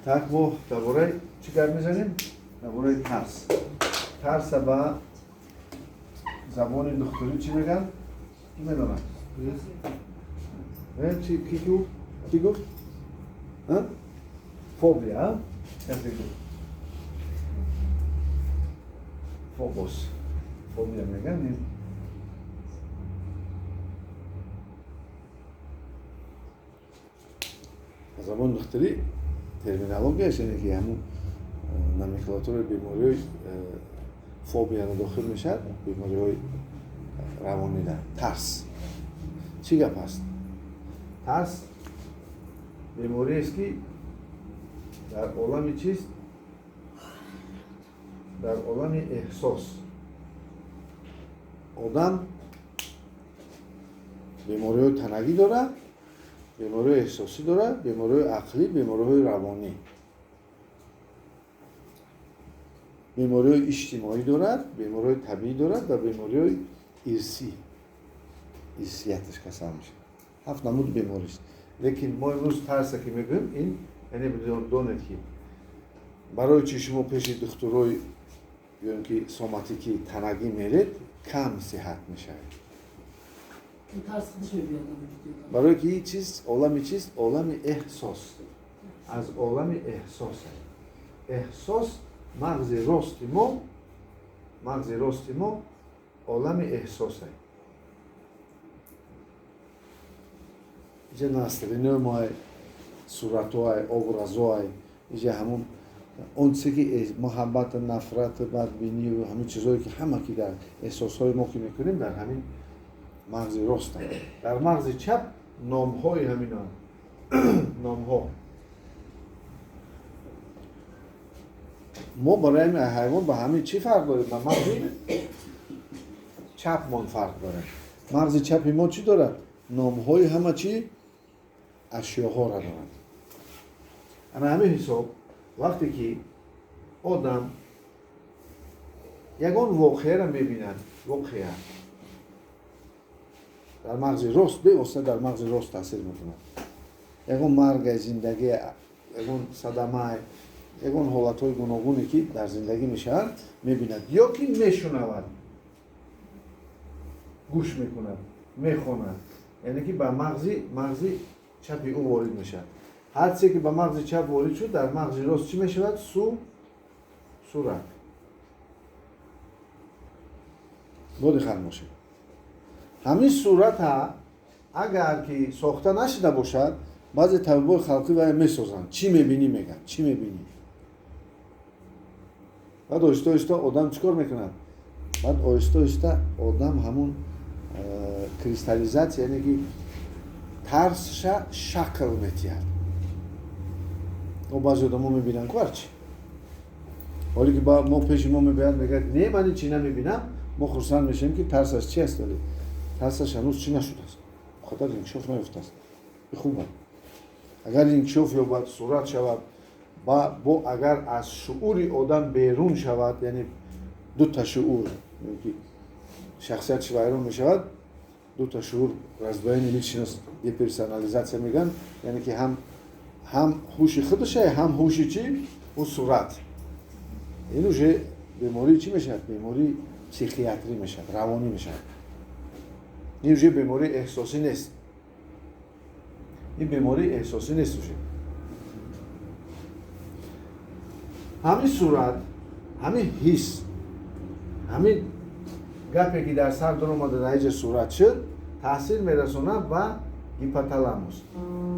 Так, мо дар бораи чӣ гап мезанем? Дар бораи тарс. Тарса ба забони духтурӣ чӣ мегӯянд? Кӣ медонад? Ки гуфт? Кӣ гуфт? Фобия, касе гуфт. Фобос. Фобия мегӯянд. Забони духтурӣ терминологияш яъне ки ҳамун номенклатураи бемориҳои фобияро дохил мешавад, бемориҳои равонида. Тарс. Чӣ гап аст? Тарс бемориест, ки дар олами чист? Дар олами эҳсос. Одам бемориҳои танагӣ дорад, бемориҳои эҳсосӣ дорад, бемориҳои ақлӣ, бемориҳои равонӣ, бемориҳои иҷтимоӣ дорад, бемориҳои табиӣ дорад ва бемориҳои ирсӣ, ирсияташ касал мешавад. Ҳафт намуд беморист. Лекин мо имрӯз тарса ки мегӯем, ин яъне донед, ки барои чӣ шумо пеши духтурои ё ки соматикӣ танагӣ меред, кам сиҳат мешавед. Барои ки ин чиз олами чист? Олами эҳсос. Аз олами эҳсос. Эҳсос мағзи рости мо, мағзи рости мо олами эҳсосе. Иҷа настроениҳои моай, суратҳоай, образҳоай, иҷа ҳамун он чизе ки муҳаббат, нафрат, бадбинӣ, ҳамин чизҳое ки ҳама ки дар эҳсосҳои мо ки мекунем, дар ҳамин мағзи рост. Дар мағзи чап номҳои ҳамино, номҳо. Мо барои ҳамин ҳайвон ба ҳамин чӣ фарқ дорем? Ба мағзи чапмон фарқ дорем. Мағзи чапи мо чӣ дорад? Номҳои ҳама чӣ ашёҳоро дорад. Ана ҳамин ҳисоб вақте ки одам ягон воқеаро мебинад, воқеа дар мағзи рост бевосита дар мағзи рост таъсир мекунад. Ягон маргай, зиндагӣ, ягон садамай, ягон ҳолатҳои гуногуне ки дар зиндагӣ мешаванд, мебинад ё ки мешунавад, гӯш мекунад, мехонад, яъне ки ба мағзи чапи ӯ ворид мешавад. Ҳар чизе ки ба мағзи чап ворид шуд, дар мағзи рост чӣ мешавад? Сурат. Бодиққат бошед. Ҳамин сурата агар ки сохта нашуда бошад, баъзе табибои халқӣ вая месозанд. Чӣ мебинӣ мегӯянд, чӣ мебинӣ? Баъд оҳиста оҳиста одам чӣ кор мекунад? Баъд оҳиста оҳиста одам ҳамун кристаллизатсия, яъне ки тарсша шакл метиҳад. Мо баъзе одамо мебинанд ку ҳарчи. Ҳоле ки мо пеши мо мебиёяд, мегӯяд не, ман ин чӣ намебинам, мо хурсанд мешавем ки тарсаш чи аст, вале тарсаш ҳанӯз чӣ нашудааст, хатар инкишоф наёфтааст. И хуб аст. Агар инкишоф ёбад, сурат шавад, бо агар аз шуури одам берун шавад, яъне дута шуур, ки шахсиятш вайрон мешавад, дута шуур, раздвоение личность, деперсонализатсия мегӯянд, яъне ки ҳам ҳуши худаше, ҳам ҳуши чӣ? Ӯ сурат. Ин уже бемории чӣ мешавад? Бемории психиатрӣ мешавад, равонӣ мешавад. Ин уже бемории эҳсосӣ нест. Ин бемории эҳсосӣ нест уже. Ҳамин сурат, ҳамин ҳис, ҳамин гапе ки дар сар дуромада дар инҷа сурат шуд, таъсир мерасонад ба гипоталамус.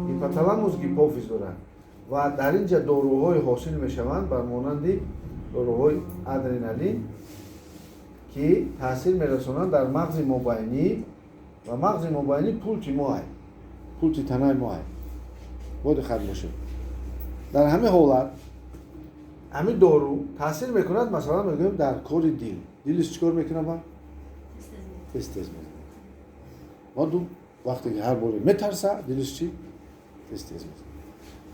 Гипоталамус гипофиз дорад ва дар инҷа доруҳои ҳосил мешаванд бар монанди доруҳои адреналин, ки таъсир мерасонанд дар мағзи мобайнӣ, ва мағзи мобайнӣ пулти моай, пулти танаи моай. Бодиққат бошед. Дар ҳамин ҳолат ҳамин дору таъсир мекунад, масалан мегӯем дар кори дил. Дилиш чӣ кор мекунад? Ба тез тез мезанад. Баъд вақте ки ҳар боре метарса, дилиш чӣ? Тез тез мезанад.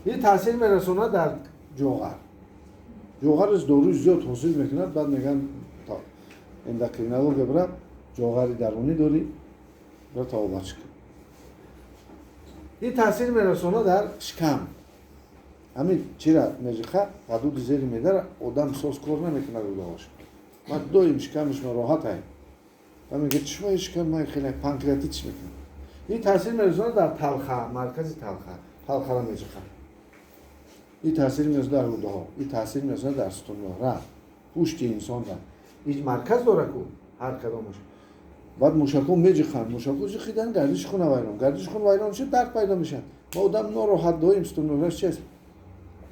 Ин таъсир мерасонад дар ҷоғар. Ҷоғараш доруи зиёд ҳосил мекунад, баъд мегӯянд эндокринология бира ҷоғари дарунӣ дорӣ, бира табобатш кун. Ин таъсир мерасонад дар шикам. Ҳамин чира меҷиха, ғадуди зери меъдара одам соз кор намекунад рӯдаҳош. Баъд доим шикамаш нороҳат ай. Ва мегӯяд чишмои шикам ман хеле панкреатит чӣ мекунад. Ин таъсир мерасонад дар талха, маркази талха, талхара меҷиха. Ин таъсир мерасонад дар рӯдаҳо, ин таъсир мерасонад дар сутунмӯҳра, пушти инсон дар. Ин марказ дора ку ҳар кадомаш. Баъд мушакҳо меҷиханд, мушакҳо ҷихидан гардиши хуна вайрон, гардиши хун вайрон шуд, дард пайдо мешавад. Ва одам нороҳат доим сутунмӯҳраш чи аст?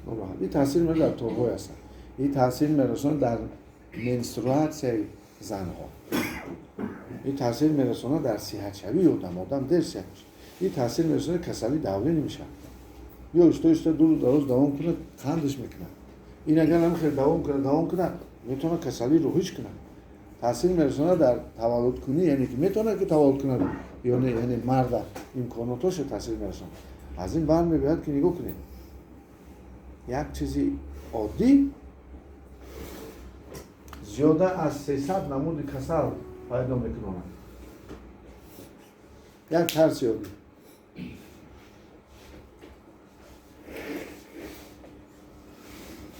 Нороҳат. Ин таъсир мерасонад дар торҳои асаб. Ин таъсир мерасонад дар менструатсияи занҳо. Ин таъсир мерасонад дар сиҳатшавии одам, одам дер сиҳат мешавад. Ин таъсир мерасонад касалии давление мешавад. Ё оҳиста оҳиста дуру дароз давом кунад, қандаш мекунад. Ин агар ҳам хел давом кунад, давом кунад, метавонад касалии рӯҳиш кунад. Таъсир мерасонад дар таваллудкунӣ, яъне ки метавонад ки таваллуд кунад ё не, яъне марда имконотоша таъсир мерасонад. Аз ин бармебиёяд ки нигоҳ кунед, як чизи оддӣ зиёда аз 300 намуди касал пайдо мекунонад. Як тарси оддӣ.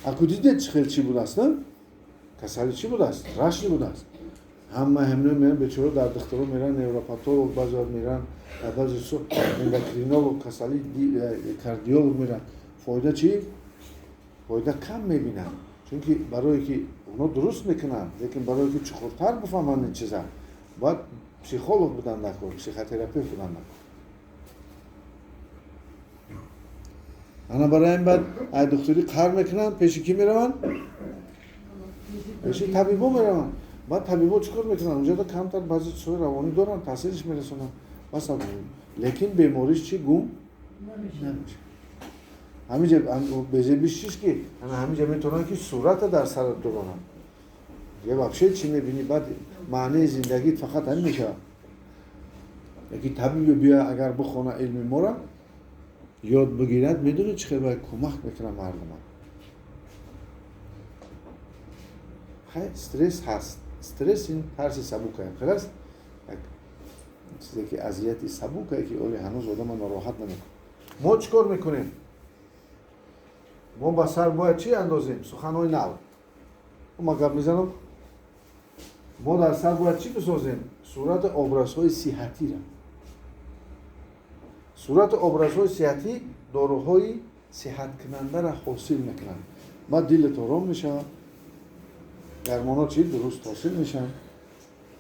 Аку дидед чӣ хел чӣ будааст, на? Касали чӣ будааст? Рашни будааст. Ҳама ҳамино меран, бечора дар духтаро меран, невропатолог баъзе меран, баъзе эндокринолог, касали кардиолог меран. Фоида чӣ? Фоида кам мебинанд. Чунки барое ки оно дуруст мекунанд, лекин барое ки чуқуртар бифаҳманд ин чиза, бояд психолог будан накор, психотерапевт будан накор. Ана барои ин баъд ай духтурӣ қар мекунанд, пеши кӣ мераванд? Пеши табибо мераванд. Баъд табибо чӣ кор мекунанд? Унҷода камтар баъзе чизҳои равонӣ доранд, таъсириш мерасонанд. Бас лекин бемориш чӣ гум намешавад. Ҳаминҷа безебиш чист ки ана ҳаминҷа метавонанд ки сурата дар сарат дуронанд. Дигар вообще чӣ мебинӣ? Баъд маънии зиндагит фақат ҳамин мешавад. Яки табибе биёяд агар бихона илми моро ёд бигирад, медонед чӣ хел бояд кӯмак мекунад мардума. Хай стресс ҳаст. Стресс ин тарси сабукае, хел аст? Як чизе ки азияти сабукае ки оли ҳанӯз одама нороҳат намекунад. Мо чӣ кор мекунем? Мо ба сар бояд чӣ андозем? Суханҳои нав. Ма гап мезанам. Мо дар сар бояд чӣ бисозем? Сурати образҳои сиҳатира. Сурати образҳои сиҳатӣ доруҳои сиҳаткунандаро ҳосил мекунанд. Баъд дилат ором мешавад, гармонҳо чӣ дуруст ҳосил мешаванд,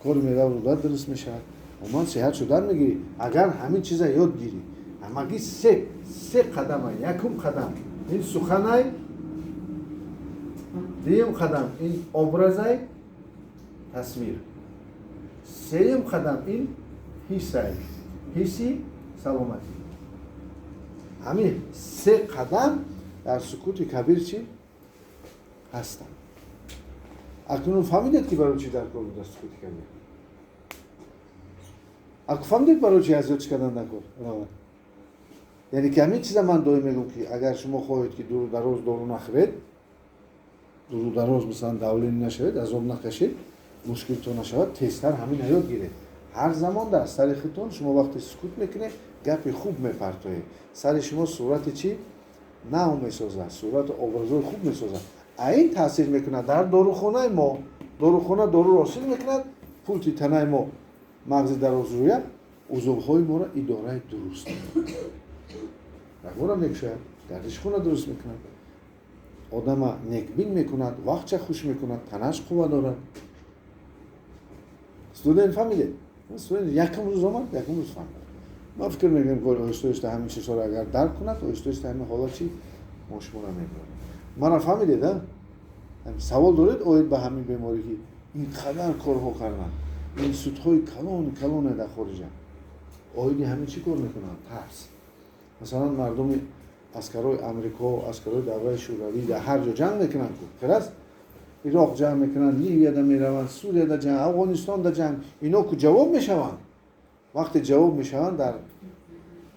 кори меъда рӯда дуруст мешавад, умуман сиҳат шудан мегирӣ. Агар ҳамин чиза ёд гирӣ, ҳамагӣ се қадама. Якум қадам ин суханай, дуюм қадам ин образай, тасвир, сеюм қадам ин ҳиссай, ҳисси саломатӣ. Ҳамин се қадам дар сукути кабир чӣ ҳастанд. Акнун фаҳмидед ки барои чӣ дар кор буда сукути кабир? Аку фаҳмидед барои чӣ аз ёд чӣ кардан дар кор равад? Яъне ки ҳамин чиза ман доим мегӯм ки агар шумо хоҳед ки дуру дароз дору нахӯред, дуру дароз масалан давление нашавед, азоб накашед, мушкилтон нашавад, тезтар ҳамин ёд гиред. Ҳар замон дар сари худтон шумо вақте сукут мекунед, гапи хуб мепартоед. Сари шумо сурати чӣ? Нав месозад, сурати образҳои хуб месозад. А ин таъсир мекунад дар дорухонаи мо. Дорухона доруро ҳосил мекунад, пулти танаи мо мағзи дарозрӯя узвҳои моро идораи дуруст мекунад. Рагҳоро мекушояд, гардиши хуна дуруст мекунад, одама некбин мекунад, вақтча хуш мекунад, танаш қувва дорад. Студент фаҳмидед? Студент якум рӯз омад, якум рӯз фаҳмид. Ман фикр мекунам ки оҳиста оҳиста ҳамин чизҳоро агар дарк кунад, оҳиста оҳиста ҳамин ҳолат чи мо шуморо мебарем. Мана фаҳмидед, а? Савол доред оид ба ҳамин беморӣ ки ин қадар корҳо карданд, институтҳои калон калоне дар хориҷа оиди ҳамин чӣ кор мекунанд? Тарс. Масалан мардуми аскарои Амрико, аскарои давраи Шӯравӣ дар ҳар ҷо ҷанг мекунанд ку, хел аст? Ироқ ҷанг мекунанд, Ливияда мераванд, Сурияда ҷанг, Афғонистонда ҷанг. Ино ку ҷавоб мешаванд. Вақте ҷавоб мешаванд, дар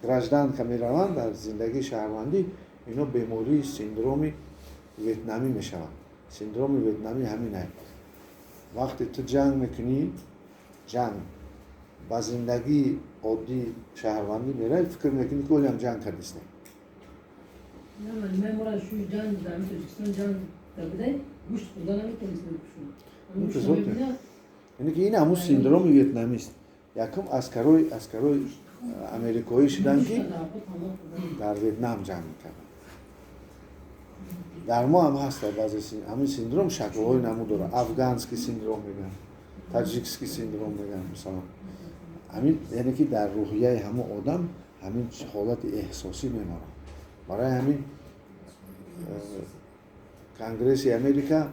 гражданка мераванд, дар зиндагии шаҳрвандӣ ино бемории синдроми ветнамӣ мешаванд. Синдроми ветнамӣ ҳамин аст. Вақте ту ҷанг мекунӣ, ҷанг ба зиндагии оддии шаҳрвандӣ меравӣ, фикр мекунӣ ки олиам ҷанг кардистем. Яъне ки ин ҳамун синдроми вьетнамист. Якум аскарои америкоӣ шуданд, ки дар Вьетнам ҷанг мекарданд. Дар мо ҳам ҳаст баъзе ҳамин синдром, шаклҳои намуд дорад. Афганский синдром мегӯянд, таджикский синдром мегӯянд, масалан. Ҳамин яъне ки дар рӯҳияи ҳамон одам ҳамин ҳолати эҳсосӣ мемонад. Барои ҳамин Конгресси Америка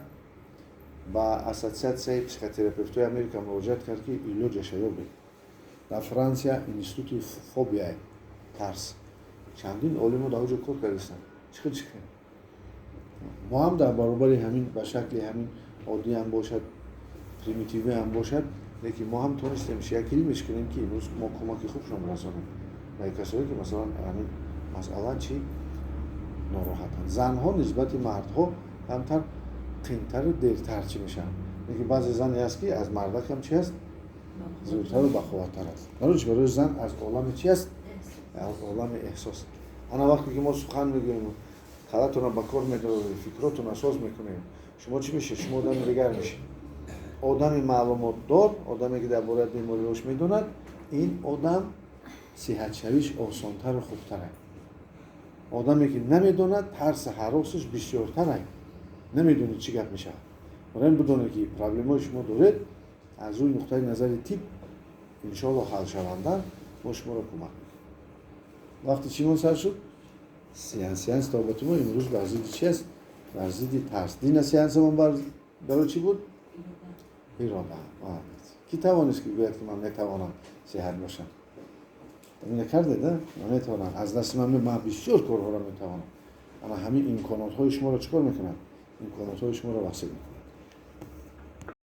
ба Ассотсиатсияи психотерапевтҳои Америка муроҷиат кард, ки илоҷаша ёбед. Дар Франсия институти фобияи тарс, чандин олимо дар оҷо кор кардастанд. Чӣ хел, чӣ хел мо ҳам дар баробари ҳамин ба шакли ҳамин оддӣ ҳам бошад, примитивӣ ҳам бошад, лекин мо ҳам тонистем як илмеш кунем, ки имрӯз мо кӯмаки хубшон расонем ба касое, ки масалан ҳамин масъала чӣ нороҳатанд. Занҳо нисбати мардҳо камтар қинтару дертар чӣ мешаванд, лекин баъзе зане ҳаст, ки аз мардакам чи аст, зудтару бақувваттар аст. Барои чи? Барои зан аз олами чи аст, аз олами эҳсос. Ана вақте ки мо сухан мегӯем, қалатонро ба кор медорем, фикротонро соз мекунем, шумо чӣ мешед? Шумо одами дигар мешед, одами маълумотдор, одаме, ки дар бораи бемориҳош медонад. Ин одам сиҳатшавиш осонтару хубтар. Одаме, ки намедонад, тарси ҳаросаш бисёртар, намедонед, чӣ гап мешавад. Барои бидонед, ки проблемаҳои шумо доред, аз рӯи нуқтаи назари тиб иншоалло ҳалшаванда, мо шуморо кӯмак мекунем. Вақти чӣ мо сар шуд? Сеанс. Сеанс табобати мо имрӯз бар зидди чи аст? Бар зидди тарс. Дина сеансамон барои чӣ буд? Ирода. Кӣ тавонист, ки гӯяд, ки ман метавонам сиҳат бошам? Ина кардед, ман метавонам, аз дасти ман бисёр корҳоро метавонам. Ана ҳамин имконотҳои шуморо чӣ кор мекунад? Имконотҳои шуморо васеъ мекунад.